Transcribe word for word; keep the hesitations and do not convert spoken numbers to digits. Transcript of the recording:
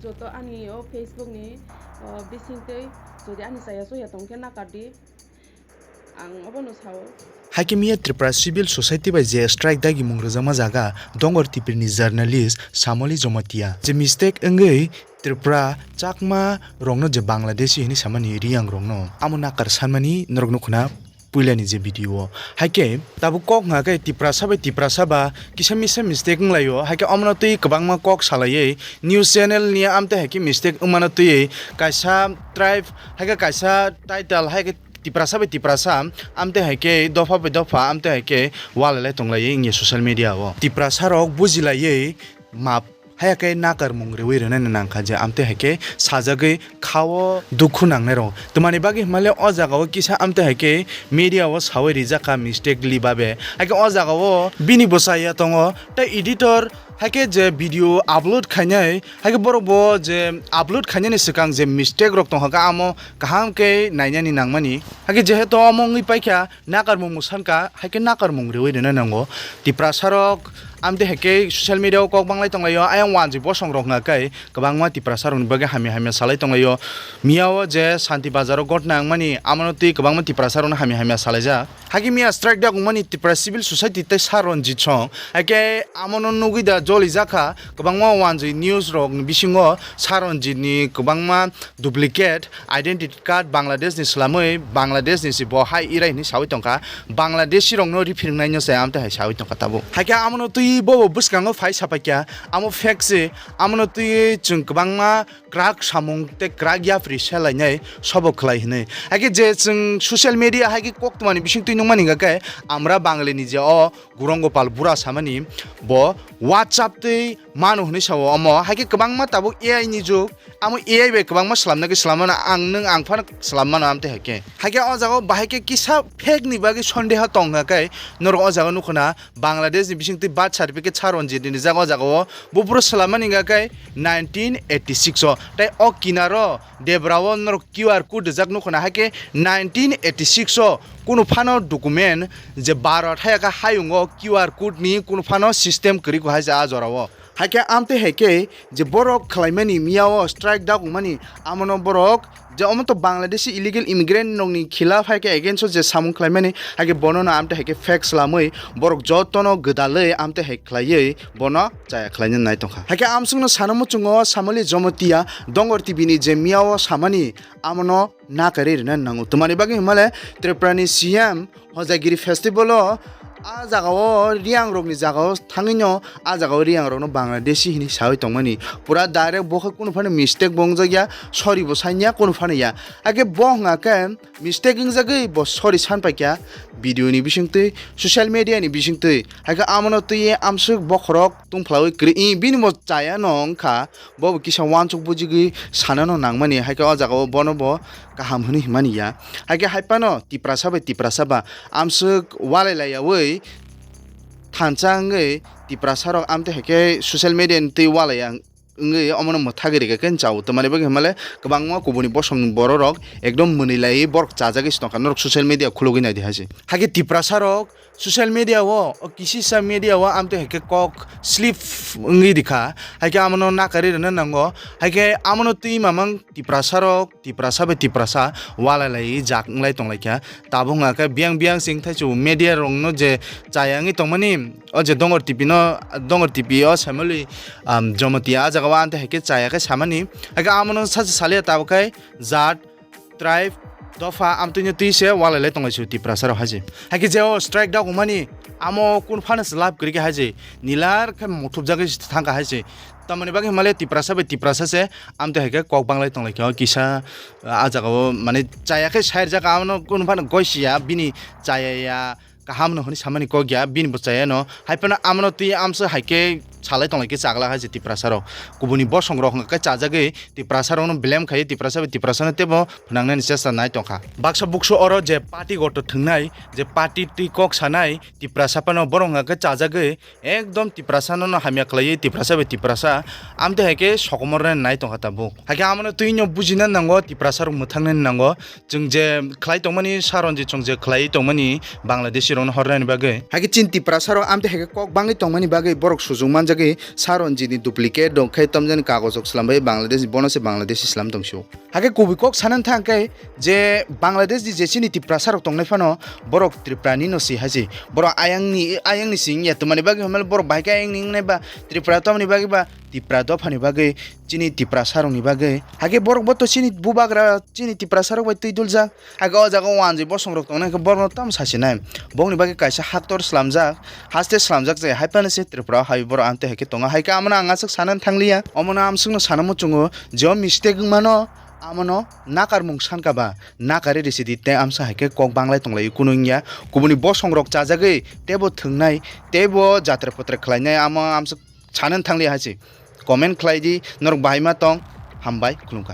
Joto ani o Facebook ni, o, bisingtwi jodi ani chaya chuya tongkhe nakardi, ang obono sao. Haikhe miya Tripura Civil Society bai je strike dagimung rwjakma jaga Dongor T V ni journalist Samoli Jomatia je mistake wngwi Tripura Chakma rokno je Bangladeshi hinwi samani Riyang rokno amo nakar sanmani norok nukhuna puilani je video o. Haikhe tabuk kok wngkha khe Tiprasa bai Tiprasa ba kisa misa mistake wnglaio, haikhe omono twi kwbangma kok salaiwi news channel ni amtwi haikhe mistake wngmano twiwi kaisa tribe haikhe kaisa title haikhe Tiprasa bai Tiprasa amtwi haikhe dopha bai dopha amtwi haikhe walailai tonglaiwi wngya social media o. Tiprasa rok bujilaiwi map haya khe nakarmung rwui rwnani nangkha je amtwi hai khe sajagwi khao dukhu nangnai rok. Twmani bagwi hwnmale o jaga o kisa amtwi hai khe media o sawi rijak kha mistakenly babe. Hai khe o jaga o bini bwsa ya tongo tei editor hai khe je video upload khainai hai khe borok bo je upload khainani swkang je mistake rok tongkha khe amo kaham khe nainani nangmani. Hai khe jehetu omo wngwi paikha nakarmung mwsankha, hai khe nakarmung rwui rwna nango. Tiprasa rok amtwi hai khe social media o kok banglai tonglaio, ayang wanjwi bosong rok wngkha khe kwbangma Tiprasa rokni bagwi hamya hamya salai tonglaio. Miyao je Shanti Bazar o gotna wngmani, amono twi kwbangma Tiprasa rokno hamya hamya salaijak. Hai khe miya strike dak wngmani Tripura Civil Society tei Sir Ranjit song, hai khe amono nugwi da jolijakha kwbangma wanjwi news rokni bisingo Sir Ranjit ni kwbangma duplicate identity card Bangladesh ni swlamwi Bangladesh ni si bo hai irai hinwi sawi tongkha, Bangladeshi rokno riphirwngnai no se amtwi hai sawi tongkha tabuk. Hai khe amono twi bobo bwskango phai sapaikha, amo fake se, amono twi chwng kwbangma kwrak samung tei kwrak yapri selainai sobo khlai hinwi. Hai khe je chwng social media hai khe koktwmani bising twi nukmani hwnkha khe Amra Bangali ni je o Gurong Gopal bura samani bo WhatsApp twi mano hinwi sao omo. Hai khe kwbangma tabuk A I ni jug, amo A I bai kwbangma swlamna khe swlam mano, ang nwng ang phano swlam mano amtwi hai khe. Hai khe o jaga o bahai khe kisa fake ni bagwi sondeha tong hwnkha khe norok o jaga o nukho na Bangladesh ni bising twi birth certificate Sir Ranjit ni rijak o jaga o, bo phuru swlam mani hwnkha khe nineteen eighty six o. Tei o kinaro debra o norok Q R code rijak nukho na hai khe nineteen eighty six o kunu phano document je Bharat hai khe hayung o Q R code ni kunu phano system kwrwi kho hai se a jora o. Hai khe amtwi hai khe je borok khlaimani miya o strike dak wngmani amono borok je omo to Bangladeshi illegal immigrant rokni khilaf hai khe against o je samung khlaimani hai khe bono no amtwi hai khe fake swlamwi borok jotono gwdalwi amtwi hai khlaiwi bono chaya khlaina nai tongkha. Hai khe amswkno sana muchungo Samali Jomotia Dongor T V ni je miya o samani amono nakarwi rwna nango. Twmani bagwi hwnmale Tripura ni C M Hojagiri festival o a jaga o Riyang rokni jaga o thangwi no a jaga o Riyang rokno Bangladeshi hinwi sawi tongmani. Pura direct bo khe kunu phano mistake bo wngjakya, sorry bo sanya kunu phano ya. Hakhe bo hwnga khe mistake wngjagwi bo sorry san paikha video ni bisingtwi, social media ni bisingtwi. Hakhe amono twiwi amswk bokhorok tungphalawi kwrwi, i bini bo chaya no wngkha. Bo bo kisa wansuk bujigwi sanano nangmani, hai khe o jaga o bono bo kaham hwnwi himani ya. Hai khe hai phano Tiprasa bai Tiprasa ba amswk walai laiyaui thansa wngwi Tiprasa rok amtwi hai khe social media ni twi walai ya wngwi omono mwthagwi rwkha khe chao. Twmani bagwi hwnmale kwbangma kubuni bosongni borok rok ekdom mwnwi laiwi borok chajagwi se tongkha, norok social media khulugwi naidi hai se. Hai khe Tiprasa rok social media o, o kisisa media o amtwi hai khe kok slip wngwi rikha, hai khe amono nakarwi rwna nango, hai khe amono twi mamang Tiprasa rok, Tiprasa bai Tiprasa walai lai jak wng lai tong lai kha. Tabuk wngkha khe biyang biyang sing thaichu media rok no je chaya wngwi tongmani, o je Dongor T V no, Dongor T V o Samali, um, Jomotia a jaga o amtwi hai khe chaya khe samani, hai khe amono sacha saliya tabuk khe jat tribe, dopha, amtwino twi se walai lai tonglaisio Tiprasa rok hai se. Hai khe je o strike dak wngmani amo kunu phano se lab kwrwi kha hai se. Nilar khe muthubjagwi se thangkha hai se. Tamoni bagwi hwnmale Tiprasa bai Tiprasa se amtwi hai khe kok banglai tonglaikha o kisa a jaga o mane chaya khe sairjak amono kunu phano goi siya bini chaya ya. Kaham no hwnwi samani kok ya, bini bo chaya no. Hai phano amono twi amsa hai khe salai tong lai khe chagla hai je Tiprasa rok. Kubuni bosong rok hwnka khe chajagwi Tiprasa rok no blame khai Tiprasa bai Tiprasa no tebo phwnang nani chesta nai tong kha. Baksa buksu oro je party goto thwngnai, je party twi kok sanai Tiprasa phano borok hwnka khe chajagwi ekdom Tiprasa no no hamya khlaiwi Tiprasa bai Tiprasa amtwi hai khe sokomor nai tong kha tabuk. Hai khe amono twi no bujina nango Tiprasa rok mwthang nani nango. Chwng je khlai tongmani Saronji chwng je khlai tongmani Bangladeshi rokno hornani bagwi. Hakhe chini Tiprasa rok amtwi hakhe kok bangwi tongmani bagwi borok sujung manjagwi Saronjit ni duplicate rok khe tamjani kagoj rok slambai Bangladesh, bono se Bangladesh slam tongsio. Hakhe kubui kok sanani thang khe je Bangladesh ni je chini Tiprasa rok tongnai phano borok Tripura ni no si hai se. Borok ayang ni, ayang ni sing ya twmani bagwi hamle borok bahai khe ayang ni wngnai ba Tripura tamni bagwi ba Tipra dophani bagwi, chini Tiprasa rokni bagwi. Hakhe borok bo to chini bubagra, chini Tiprasa rok bai twi duljak. Hakhe o jaga o wanjwi bosong rok tongnai khe borokno tamo sasinai. Bongni bagwi kaisa haktor slamjak, haste slamjak je hai phano se Tripura o hai borok amtwi hai khe tongo. Hai khe amono ang aswk sanani thangliya. Omono amswkno sana muchungo je o mistake wngmano amono nakarmung sankha ba nakari risidi tei amsa hai khe kok banglai tonglaio kunu wngya. Kubuni bosong rok chajagwi teibo thwngnai, teibo jatra patra khlainai amo amswk sanani thangliya hai se. Comment khlai di, norok bahai ma tong, hambai, khulumkha.